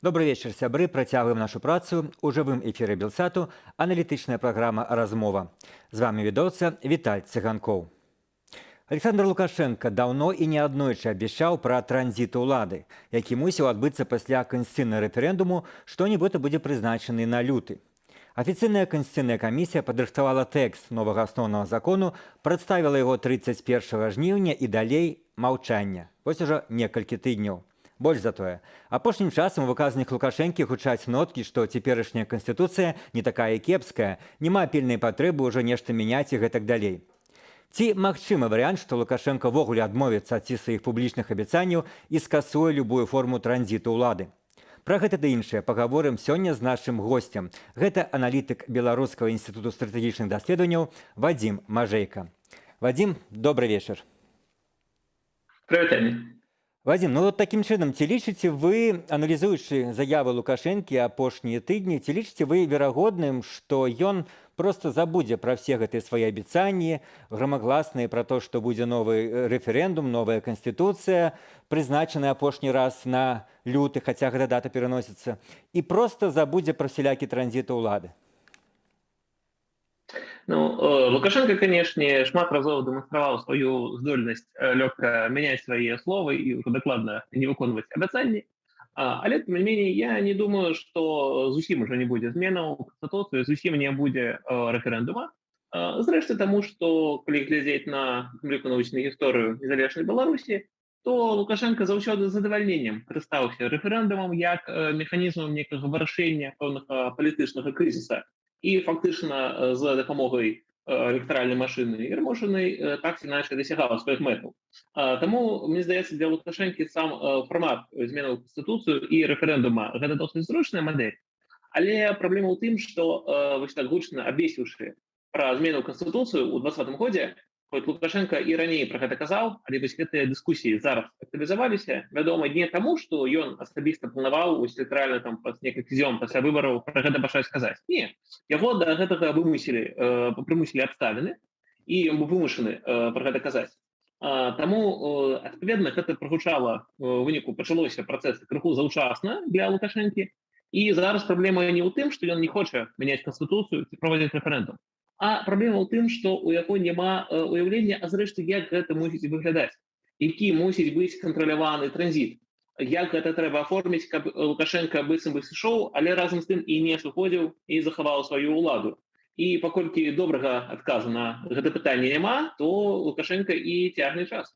Добры вечар, сябры. Працягваем нашу працу ў жывым эфіры Белсату. Аналітычная праграма «Размова». З вами вядоўца Віталь Цыганкоў. Аляксандр Лукашэнка даўно і неаднойчы абвяшчаў пра транзіт улады, які мусіў адбыцца пасля канстытуцыйнага рэферэндуму, што нібыта будзе прызначаны на люты. Афіцыйная канстытуцыйная камісія падрыхтавала тэкст новага асноўнага закону, прадставіла яго 31 жніўня, і далей маўчання. Вось ужо некалькі тыдняў. Больш за тое, апошнім часам у выказаннях Лукашэнкі гучаць ноткі, што цяперашняя канстытуцыя не такая кепская, няма пільнай патрэбы ўжо нешта мяняць і гэтак далей. Ці магчымы варыянт, што Лукашэнка ўвогуле адмовіцца ад сваіх публічных абяцанняў і скасуе любую форму транзіту ўлады? Пра гэта ды іншае пагаворым сёння з нашым госцем. Гэта аналітык Беларускага інстытуту стратэгічных даследаванняў Вадзім Мажэйка. Вадзім, добры вечар. Прывітанне. Вадзім, ну вот такім чынам, ці лічыце вы, аналізуючы заявы Лукашэнкі апошнія тыдні, ці лічыце вы верагодным, што ён проста забудзе пра все гэтыя свае абяцанні, грамагласныя, пра то, што будзе новы рэферэндум, новая канстытуцыя, прызначаны апошні раз на люты, хаця гэта дата пераносіцца, і проста забудзе пра всялякі транзіты ўлады? Ну, Лукашэнка, канешне, шмат разоў дэманстраваў сваю здольнасць лёгка мяняць свае словы і ўжо дакладна не выконваць абяцанні. Але тым не меней я не думаю, што зусім ужо не будзе зменаў у канстытуцыю, зусім не будзе рэферэндума. Зрэшты, таму што калі глядзець на научную гісторыю незалежнай Беларусі, то Лукашэнка заўсёды з задавальненнем карыстаўся рэферэндумам як механізмам некага вырашэння пэўнага палітычнага крызіса і фактычна з дапамогай электаральнай машыны Ермошынай так ці іначай дасягала сваіх мэтаў. Таму мне здаецца, для Лукашэнкі сам фармат зменаў канстытуцыю і рэферэндума — гэта досыць зручная мадэль. Але праблема ў тым, што вось так гучна абвесціўшы пра змену канстытуцыю ў 20-м годзе, хоць Лукашэнка і раней пра гэта казаў, але вось гэтыя дыскусіі зараз актывізаваліся, вядома, не таму, што ён асабіста планаваў вось літаральна там праз некалькі дзён пасля выбараў пра гэта пачаць казаць. Не, яго да гэтага вымусілі, прымусілі абставіны, і ён быў вымушаны пра гэта казаць. Таму адпаведна гэта прагучала, у выніку пачалося працэс крыху заўчасна для Лукашэнкі. І зараз праблема не ў тым, што ён не хоча мяняць канстытуцыю ці праводзіць рэферэндум, а праблема ў тым, што у яго няма уяўлення, а зрэшты, як гэта мусіць выглядаць, які мусіць быць кантраляваны транзіт, як гэта трэба аформіць, каб Лукашэнка быццам бы сышоў, але разам з тым і не сыходзіў, і захаваў сваю ўладу. І паколькі добрага адказу на гэта пытанне няма, то Лукашэнка і цягне час.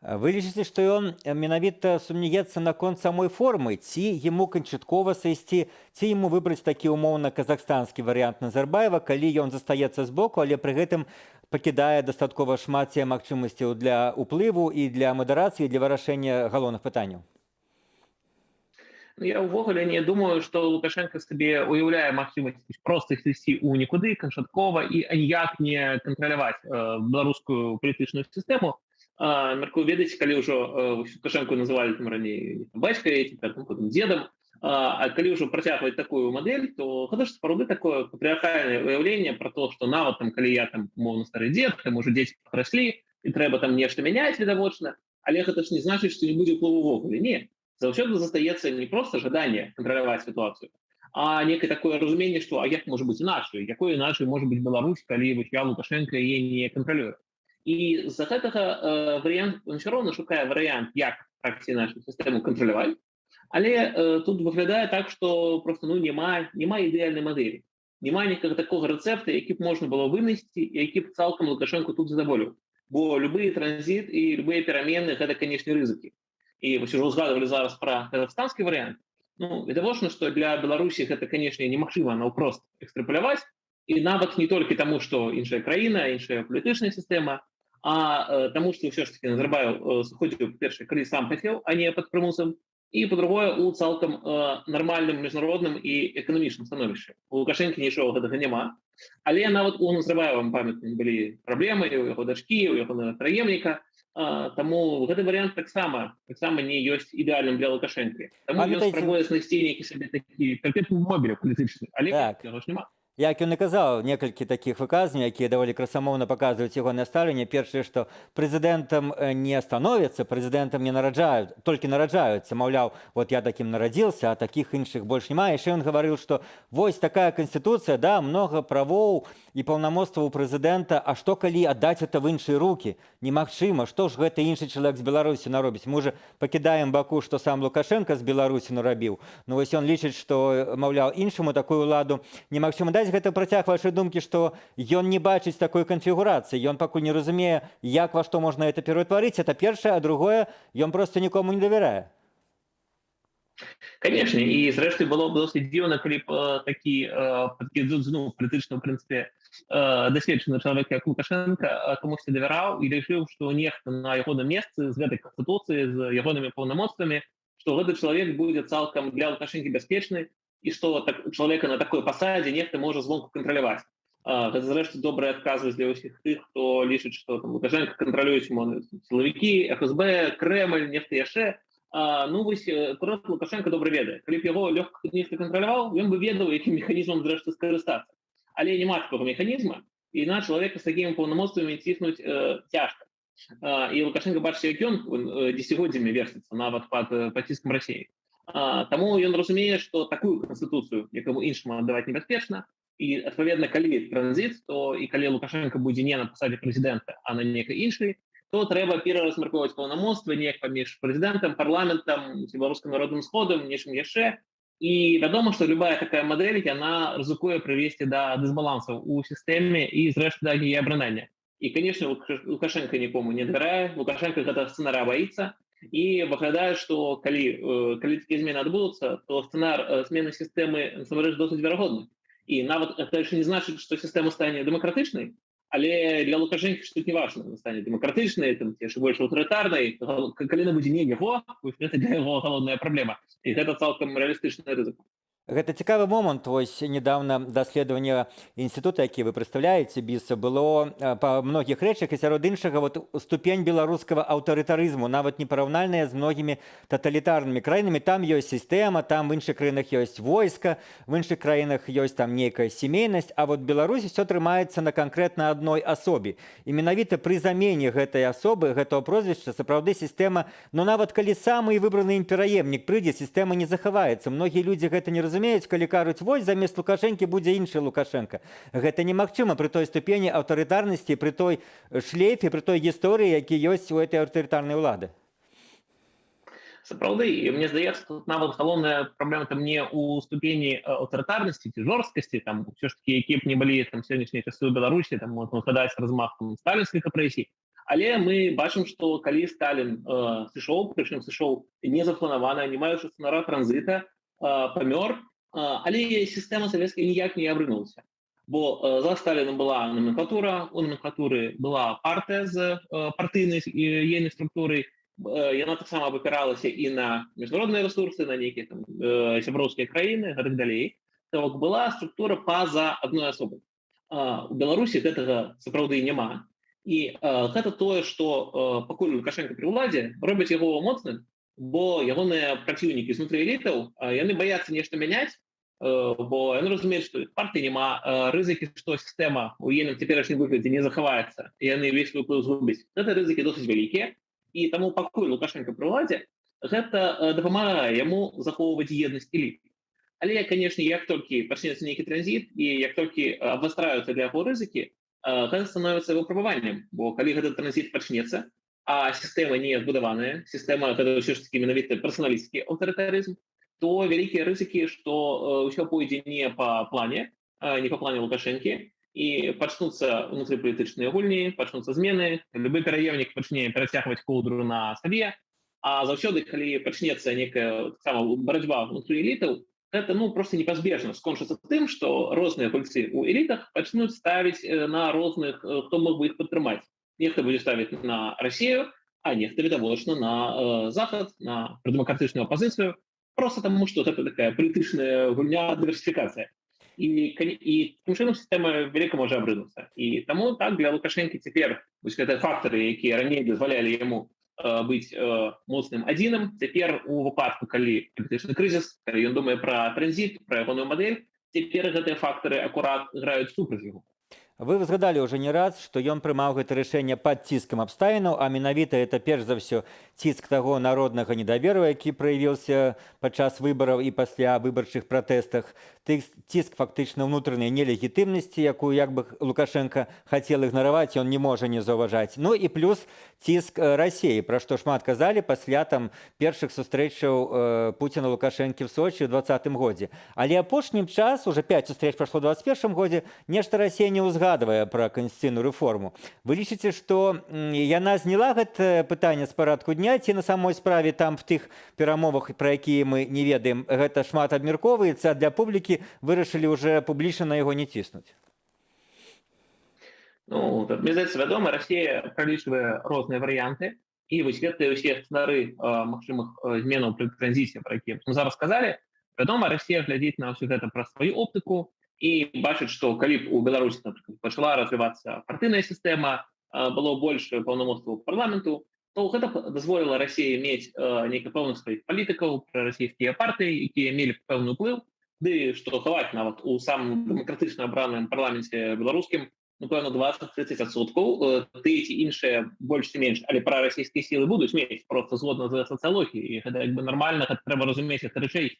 Вы лічыце, што ён менавіта сумняецца наконт самой формы, ці яму канчаткова сысці, ці яму выбраць такі умоўна казахстанскі варыянт Назарбаева, калі ён застаецца збоку, але пры гэтым пакідае дастаткова шмат магчымасцяў для ўплыву і для мадарацыі, для вырашэння галоўных пытанняў? Ну, я ўвогуле не думаю, што Лукашэнка сабе уяўляе магчымасць проста сысці ў нікуды канчаткова і аніяк не кантраляваць беларускую палітычную сістэму. Мяркую, ведаеце, калі ўжо Лукашэнку называлі там раней бацькай, цяпер там потым дзедам, а калі ўжо працягваць такую мадэль, то гэта ж сапраўды такое патрыархальнае уяўленне пра то, што нават там калі я там умоўна стары дзед, там ужо дзеці падраслі і трэба там нешта мяняць відавочна, але гэта ж не значыць, што не будзе ўплыву увогуле. Не, заўсёды застаецца не проста жаданне кантраляваць сітуацыю, а некае такое разуменне, што а як можа быць іначай, якой іначай можа быць Беларусь, калі вось я, Лукашэнка, яе не кантралюю. І з-за гэтага варыянт, ён усё роўна шукае варыянт, як так ці іначай сістэму кантраляваць. Але тут выглядае так, што проста, ну, няма ідэальнай мадэлі. Няма некага такога рэцэпта, які б можна было вынесці, які б цалкам Лукашэнку тут задаволіў. Бо любы транзіт і любыя перамены — гэта, канешне, рызыкі. І вось ужо ўзгадывалі зараз пра казахстанскі варыянт. Ну, відавочна, што для Беларусі гэта, канешне, немагчыма наўпрост экстрапаляваць, і нават не толькі таму, што іншая краіна, іншая палітычная сістэма, а таму, што ўсё ж таки Назарбаеў сыходзіў, па-першае, калі сам хацеў, а не пад прымусам, і, па-другое, у цалкам нармальным міжнародным і эканамічным становішчы. У Лукашэнкі нічога гэтага няма. Але нават у Назарбаева, памятаем, былі праблемы у яго дачкі, у яго праемніка. Таму гэты варыянт таксама не ёсць ідэальным для Лукашэнкі. Таму ён Памятаеце спрабуе знайсці нейкі сабе такі перпетуум мобіле палітычны, але Так. яго ж няма. Як ён і казаў, некалькі такіх выказанняў, якія даволі красамоўна паказваюць ягонае стаўленне. Першае, што прэзідэнтам не становяцца, прэзідэнтам не нараджаюць, толькі нараджаюцца. Маўляў, вот я такім нарадзіўся, а такіх іншых больш няма. Яшчэ ён гаварыў, што вось такая канстытуцыя, да, много правоў і паўнамоцтваў у прэзідэнта, а што, калі аддаць это в іншыя рукі? Немагчыма, што ж гэты іншы чалавек з Беларусі наробіць? Мы уже пакідаем баку, што сам Лукашэнка з Беларусі нарабіў. Ну вось ён лічыць, што, маўляў, іншаму такую ўладу немагчыма даць. Гэта працяг вашай думкі, што ён не бачыць такой канфігурацыі, ён пакуль не разумее, як, во што можна это пераўтварыць. Это першае, а другое, ён просто нікому не давярае. Конечно, і зрэшты было б досыць дзіўна, калі б такі, ну, палітычна, в прынцыпе, дасведчаны чалавек, як Лукашэнка, камусьці давяраў і лічыў, што нехта на ягоным месцы з гэтай канстытуцыі, з ягонымі паўнамоцтвамі, што гэты чалавек будзе цалкам для Лукашэнкі бяспечны і што так, чалавека на такой пасадзе нехта можа звонку кантраляваць. Гэта, зрэшты, добрая адказвасць для ўсіх тых, хто лічыць, што там Лукашэнка кантралююць сілавікі, ФСБ, Крэмль, нехта яшчэ. Ну вось акурат Лукашэнка добра ведае. Калі б яго лёгка нехта кантраляваў, ён бы ведаў, якім механізмам зрэшты скарыстацца. Але няма такога механізма, і на чалавека з такімі паўнамоцтвамі ціснуць цяжка. І Лукашэнка, бачыце, як ён дзесяцігоддзямі верціцца нават пад ціскам Расіі. Таму ён разумее, што такую канстытуцыю якому іншаму аддаваць небяспечна, і, адпаведна, калі транзіт, то і калі Лукашэнка будзе не на пасадзе прэзідэнта, а на некай іншай, то трэба пераразмеркоўваць паўнамоцтвы неяк паміж прэзідэнтам, парламентам, Беларускім народным сходам, нечым яшчэ. І вядома, што любая такая мадэль, яна рызыкуе прывесці да дысбалансаў у сістэме і, зрэшты, да яе абрынання. І, конечно, Лукашэнка нікому не давярае, Лукашэнка гэтага сцэнара баіцца, і выглядае, што калі такія змены адбудуцца, то сцэнар змены сістэмы насамрэч досыць верагодны. І нават это яшчэ не значыць, што сістэма стане дэмакратычнай, але для Лукашэнкі што не важна, она стане дэмакратычнай там ці яшчэ больш аўтарытарнай, калі яна будзе не яго, гэта для яго галоўная праблема. І гэта цалкам рэалістычны рызык. Гэта цікавы момант. Вось недавно даследаванне інстытута, які вы прадстаўляеце, БІСа, было па многіх рэчах, і сярод іншага вот ступень беларускага аўтарытарызму нават непараўнальная з многімі таталітарнымі краінамі. Там ёсць сістэма, там в іншых краінах ёсць войска, в іншых краінах ёсць там нейкая сямейнасць, а вот Беларусі все трымаецца на канкрэтна адной асобе. І менавіта пры замене гэтай асобы, гэтага прозвішча, сапраўды сістэма, но нават калі самы выбраны ім пераемнік прыйдзе, сістэма не захаваецца. Многія людзі гэта не разумеюць, калі кажуць: «Вось замест Лукашэнкі будзе іншы Лукашэнка». Гэта немагчыма пры той ступені аўтарытарнасці, пры той шлейфе, пры той гісторыі, які ёсць у этой аўтарытарнай улады. Сапраўды, і мне здаецца, тут нават галоўная праблема там не ў ступені аўтарытарнасці ці жорсткасці, там ўсё ж таки, якія б не былі там сённяшнія часы ў Беларусі, там можна згадаць размах там сталінскіх рэпрэсій, але мы бачым, што калі Сталін сышоў, прычым сышоў незапланавана, не маючы сцэнара транзіта, памёр, але сістэма савецкая ніяк не абрынулася. Бо за Сталіном была наменклатура, у наменклатуры была партыя з партыйнай ейнай структурай, яна таксама абапіралася і на міжнародныя рэсурсы, на нейкія там сяброўскія краіны, гэтак далей. То бок была структура па-за адной асобай. У Беларусі гэтага сапраўды няма. І гэта тое, што пакуль Лукашэнка пры ўладзе, робіць яго моцным, бо ягоныя праціўнікі знутры элітаў, яны баяцца нешта мяняць, бо яны разумеюць, што партыі няма, рызыкі, што сістэма ў ейным цяперашнім выглядзе не захаваецца, і яны ўвесь свой уплыў згубяць. Гэта рызыкі досыць вялікія, і таму пакуль Лукашэнка пры ўладзе, гэта дапамагае яму захоўваць еднасць эліт. Але, конечно, як толькі пачнецца нейкі транзіт і як толькі абвастраюцца для яго рызыкі, гэта становіцца выпрабаваннем, бо калі гэты транзіт пачнецца, а сістэма не збудаваная, сістэма гэта ўсё ж таки менавіта персаналісцкі аўтарытарызм, то вялікія рызыкі, што ўсё пойдзе не па плане, не па плане Лукашэнкі, і пачнуцца унутрыпалітычныя гульні, пачнуцца змены, любы пераемнік пачне перацягваць коўдру на сабе, а заўсёды, калі пачнецца некая таксама барацьба внутры элітаў, гэта, ну, просто непазбежна скончыцца тым, што розныя гульцы ў элітах пачнуць ставіць на розных, хто мог бы іх падтрымаць. Нехта будзе ставіць на Расію, а нехта відавочна на Захад, на прадэмакратычную апазіцыю, просто таму, што гэта такая палітычная гульня, дыверсіфікацыя. І такім чынам сістэма вяліка можа абрынуцца. І таму так, для Лукашэнкі цяпер вось гэтыя фактары, якія раней дазвалялі яму быць моцным адзіным, цяпер у выпадку, калі палітычны крызіс, калі ён думае пра транзіт, пра ягоную мадэль, Цяпер гэтыя фактары акурат граюць супраць яго. Вы згадалі ўжо не раз, што ён прымаў гэта рашэнне пад ціскам абставінаў, а менавіта это перш за ўсё ціск таго народнага недаверу, які праявіўся падчас выбараў і пасля выбарчых пратэстах, ціск фактычна ўнутранай нелегітымнасці, якую як бы Лукашенко хацел ігнараваць, ён не можа не заўважаць. Ну і плюс ціск Расіі, пра што шмат казалі пасля там першых сустрэчаў Пуціна, Лукашэнкі в Сочи ў 20-м годзе. Але апошнім час, уже 5 сустрэч прайшло ў 21 годзе, нешта Расія не ўзгадвае пра канстытуцыйную рэформу. Вы лічыце, што яна зняла гэтае пытанне з парадку дня, ці на самой справе там в тых перамовах, пра якія мы не ведаем, гэта шмат абмяркоўваецца, а для публікі вырашылі уже публічна на яго не ціснуць? Ну, мне здаецца, вядома, Расія пралічвае розныя варыянты, і вось гэтыя ўсе сцэнары магчымых зменаў пры транзіце, пра якія мы зараз сказалі, вядома, Расія глядзіць на ўсё гэта праз сваю оптыку і бачыць, што калі б у Беларусі, напрыклад, пачала развівацца партыйная сістэма, было больш паўнамоцтваў парламенту, то гэта б дазволіла Расіі мець нейкі пэўных сваіх палітыкаў, прарасійскія партыі, якія мелі б пэўны ўплыў, ды што хаваць, нават у самым дэмакратычна абраным парламенце беларускім, напэўна, 20-30% тыя ці іншыя больш ці менш, але прарасійскія сілы будуць мець просто згодна з сацыялогіяй, і гэта як бы нармальна, гэта трэба разумець гэта рэчэй.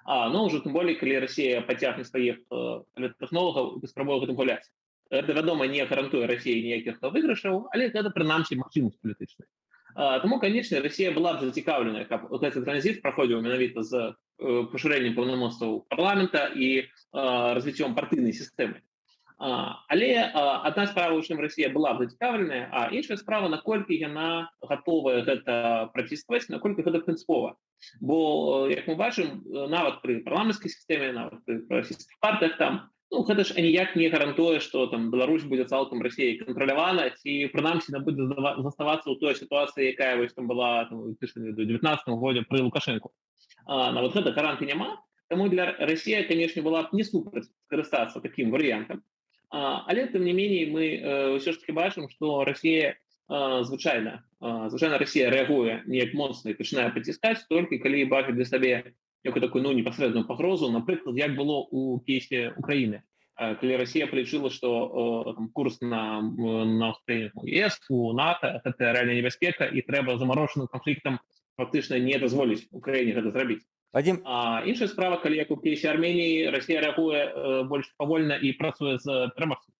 Ну ўжо тым болей, калі Расія пацягне сваіх тэхнолагаў і спрабуе гэтым гуляць. Гэта, вядома, не гарантуе Расіі ніякіх выйгрышаў, але гэта прынамсі магчымасць палітычная. Таму, конечно, Расія была б зацікаўленая, каб гэты транзіт праходзіў менавіта з пашырэннем паўнамоцтваў парламента і развіццём партыйнай сістэмы. Але адна справа, у чым Расія была б зацікаўленая, а іншая справа, наколькі яна гатовая гэта праціскваць, наколькі гэта прынцыпова. Бо, як мы бачым, нават пры парламенцкай сістэме, нават пры расійскіх партыях там, ну, гэта ж аніяк не гарантуе, што там Беларусь будзе цалкам Расіяй кантралявана, ці прынамсі она будзе заставацца ў той сітуацыі, якая вось там была там, у 2019 годзе пры Лукашэнку. Нават гэта гарантыі няма. Таму для Расія, конечно, была б не супраць скарыстацца такім варыянтам. Але тым не меней мы ўсё ж таки бачым, што Расія звычайна Расія рэагуе неяк моцна і пачынае паціскаць, толькі калі бачыць для сабе некую такую, ну, непасрэдную пагрозу, напрыклад, як было у кейсе Украіны. Калі Расія палічыла, што там, курс на ЕС, у НАТО гэта рэальная небяспека і трэба замарочаным канфліктам фактычна не дазволіць Украіне гэта зрабіць. Вадим. Іншая справа, калі як у кейсе Арменіі Расія рэагуе больш павольна і працуе з пераможцам.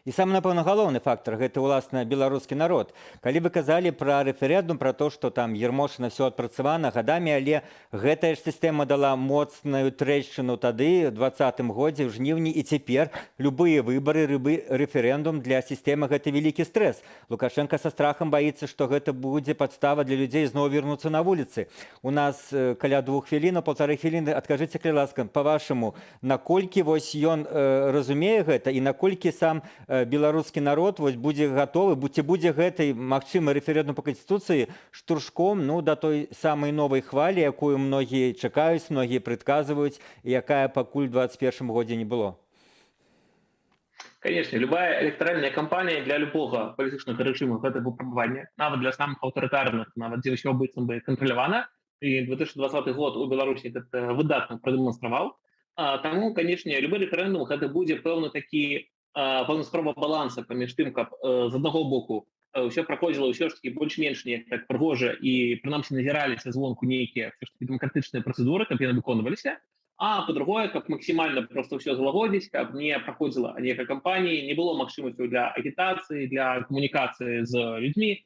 І самы, напэўна, галоўны фактар — гэта ўласна беларускі народ. Калі вы казалі пра рэферэндум, пра то, што там Ермошына все адпрацавана гадамі, але гэтая ж сістэма дала моцную трэшчыну тады, 20-м годзе, ў жніўні, і цяпер любыя выбары, рыбы рэферэндум для сістэмы — гэта вялікі стрэс. Лукашенко са страхам баіцца, што гэта будзе падстава для людзей зноў вярнуцца на вуліцы. У нас каля 2 хвілін, 1,5 хвіліны. Адкажыце, калі ласка, па-вашаму, наколькі вось ён разумее гэта і наколькі сам беларускі народ вось будзе гатовы, ці будзе гэтай магчымы рэферэндум па канстытуцыі штуршком, ну, да той самай новай хвалі, якую многія чакаюць, многія прадказваюць, якая пакуль 21 годзе не было? Конечно, любая электаральная кампанія для любога палітычнага рэжыму — гэта выпрабаванне, нават для самых аўтарытарных, нават дзе ўсё быццам бы кантралявана, і 2020 год у Беларусі гэта выдатна прадэманстраваў. Таму, конечно, любы рэферэндум — гэта будзе пэўны такі пэўна спроба баланса паміж тым, каб з аднаго боку ўсё праходзіла ўсё ж таки больш-менш неяк так прыгожа і прынамсі назіраліся звонку нейкія ўсё ж таки дэмакратычныя працэдуры, каб яны выконваліся, а па-другое, каб максімальна просто ўсё злагодзіць, каб не праходзіла ніякай кампаніі, не было магчымасцяў для агітацыі, для камунікацыі з людзьмі.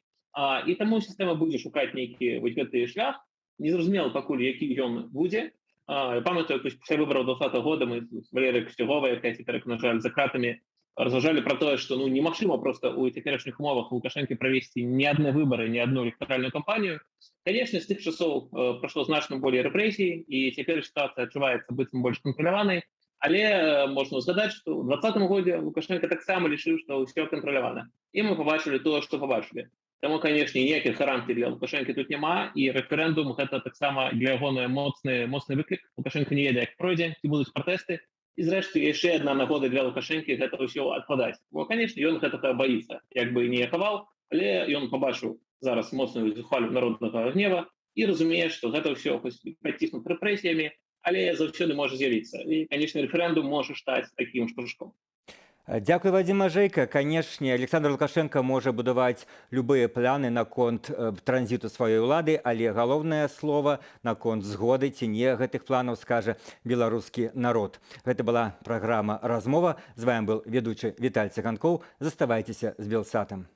І таму сістэма будзе шукаць нейкі вось гэты шлях. Незразумела пакуль, які ён будзе. Я памятаю, пасля выбараў 20-го года мы з Валерыяй Касцюговай, якая цяпер, на жаль, за кратамі, разважалі пра тое, што, ну, немагчыма просто у цяперашніх умовах Лукашэнкі правесці ні адны выбары, ні адну электаральную кампанію. Конечно, з тых часоў прайшло значна болей рэпрэсій, і цяпер сітуацыя адчуваецца быццам больш кантраляванай, але можна згадаць, што ў 20-м годзе Лукашенко таксама лічыў, што ўсё кантралявана, і мы пабачылі тое, што пабачылі. Таму, конечно, ніякіх гарантый для Лукашэнкі тут няма, і рэферэндум — гэта таксама для ягоны моцны выклік. Лукашенко не ведае, як пройдзе, ці будуць пратэсты. І зрэшты, яшчэ адна нагода для Лукашэнкі гэта ўсё адкладаць. Бо, конечно, ён гэтага баіцца, як бы не хаваў, але ён пабачыў зараз моцную хвалю народнага гнева і разумее, што гэта ўсё хоць паціснуць рэпрэсіямі, але заўсёды можа з'явіцца, і, конечно, рэферэндум можа стаць такім штуршком. Дзякуй, Вадзім Мажэйка. Канешне, Аляксандр Лукашэнка можа будаваць любыя планы наконт транзіту сваёй улады, але галоўнае слова наконт згоды ці не гэтых планаў скажа беларускі народ. Гэта была праграма «Размова». З вами был ведучы Віталь Цыганкоў. Заставайцеся з Белсатам.